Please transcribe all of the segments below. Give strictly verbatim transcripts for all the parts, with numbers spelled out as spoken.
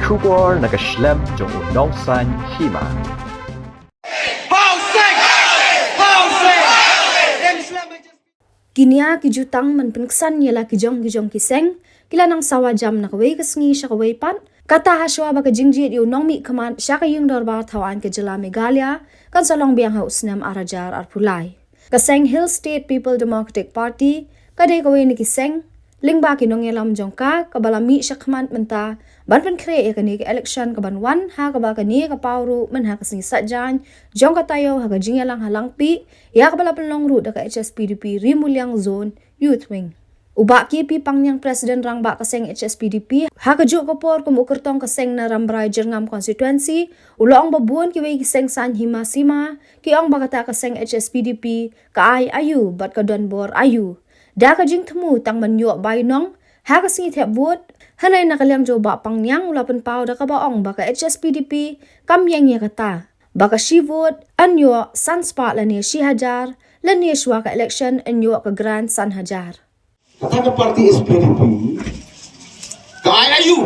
Khubor na ka shlem jong u Nongsaiñ Hima. Ki nia ki jutang man pynksan ïa la ki jong ki jong ki seng ki la nang sawa jam na kawei ka sngi sha kawei pat. Kata ha shuwa ba ka jingjied ïa u nongmihkhmat sha ka ïing dorbar thaw aiñ ka jylla Meghalaya kan sa long biang ha u snem ar hajar arphew lai. Ka seng Hill State People Democratic Party ka dei kawei na ki seng lyngba ki nongïalam jong ka kaba la mih shakhmat mynta ban pynkhreh ïa kane ka election kaban wan ha kaba kane ka paw ruh man ha ka sngi Saitjaiñ jong ka taïew ha ka jingïalang ha Langpih ïa kaba la pynlong ruh da ka H S P D P Ri Muliang Zone Youth Wing. U Bah K P Pangniang, President Rangbah ka seng H S P D P, ha kajuh ka por kum u kyrtong ka seng na Rambrai Jyrngam Constituency, u la ong ba bun kiwei ki seng saiñ hima sima ki ong ba kata ka seng H S P D P ka ai aïu bad ka donbor aïu. Da ka jingthmu tang ban ïoh bainong ha ka sngi thep vote, hynrei na ka liang jong u Bah Pangniang u la pynpaw da kaba ong ba ka H S P D P kam ïeng ïa kata, ba ka shi vote yn ïoh san spah lane shi hajar, lane shuwa ka election yn ïoh ka grand san hajar. Kata ka party H S P D P ka ai aïu?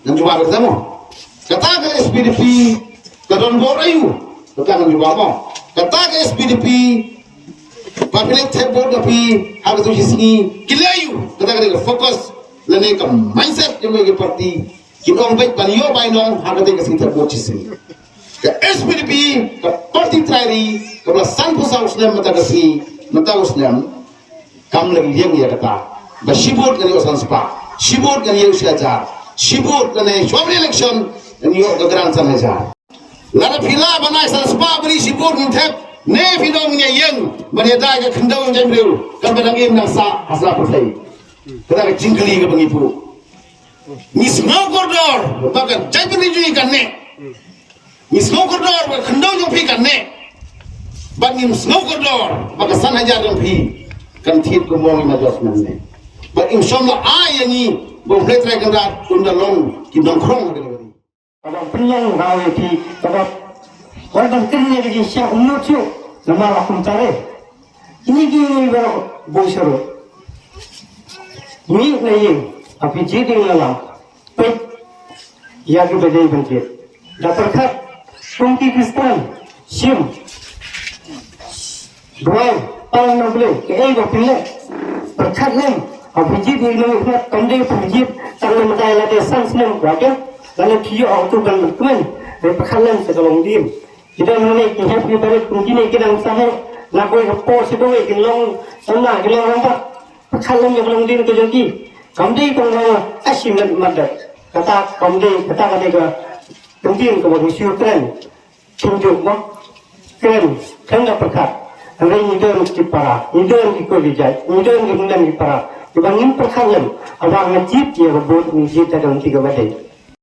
Ngan jubab kata mo. Kata ka H S P D P ka donbor aïu? Kata ngan jubab mo. Kata ka H S P D P, ba phi leit thep vote na phi ha katu shi sngi, ki leh aïu? Kata ka dei ka focus lane ka mindset jong ka party. Ki ong beit ban ïoh bainong ha kata ka sngi thep vote shi sngi. Ka H S P D P, ka party trai ri, kaba la sanphew saw snem mynta ka sngi, mynta u snem, kam leh ïeng ïa kata. Ba shi vote ngan ïoh san spah, shi vote ngan ïoh shi hajar, shi vote ngan ïoh, shuwa election ngan ïoh ka grand san hajar. Lada phi lah ban ai san spah bad shi vote ngin thep, ne phi dang ïeng ban ïada ïa ka khyndew jong jaitbynriew kaba dang im dang sah ha sla pyrthei? Kata ka jingkylli kaba ngi buh. Ngi sngew kordor ba ka jaitbynriew jong ngi kan neh. Ngi sngew kordor ba ka khyndew jong phi kan neh. Bad ngim sngew kordor ba ka san hajar jong phi kan thied kum u ong i Major Snem ne. Bad ngim shym la ai ïa ngi ba U Blei Trai Kynrad un da long ki nongkhrong ha kane ka ri. Kaba pynlong raw ïa phi, kaba wat ban kren ïa ka jingshisha kumno shuh namar la kumta re. Kine ki baroh bun shuh. Mih na ïing, ha phi jied ïing la lam. Peit ïa kiba dei ban jied. Da pyrkhat kum ki Khristan, shim. Duwai, pang na U Blei, kaei ba phi leh. Pyrkhat lem, ha phi jied ïa ki nongmihkhmat, kam dei phi jied tang namar lada san snem, wa phi, lada phi ïoh atu ban kmen, dei pyrkhat lem sa ka long dien. Ki don hangne ki hep ki barit kum kine ki dang sah heh, na kawei ka por sha kawei ki long samla, ki long rangbah. Pyrkhat lem ïa ka long dien ka jong ki. Kam dei tang long ashi met mat dat. Kata kam dei, kata ka dei ka kyntien kaba ngi shu kren. Kynjuh mo. Kren, kren da pyrkhat. Hynrei ngi don ki para, ngi don ki khun ki jait, ngi don ki khynnah ki para. Kiba ngim pyrkhat lem, haba nga jied ïa ka vote, ngi jied da ka lynti kaba dei.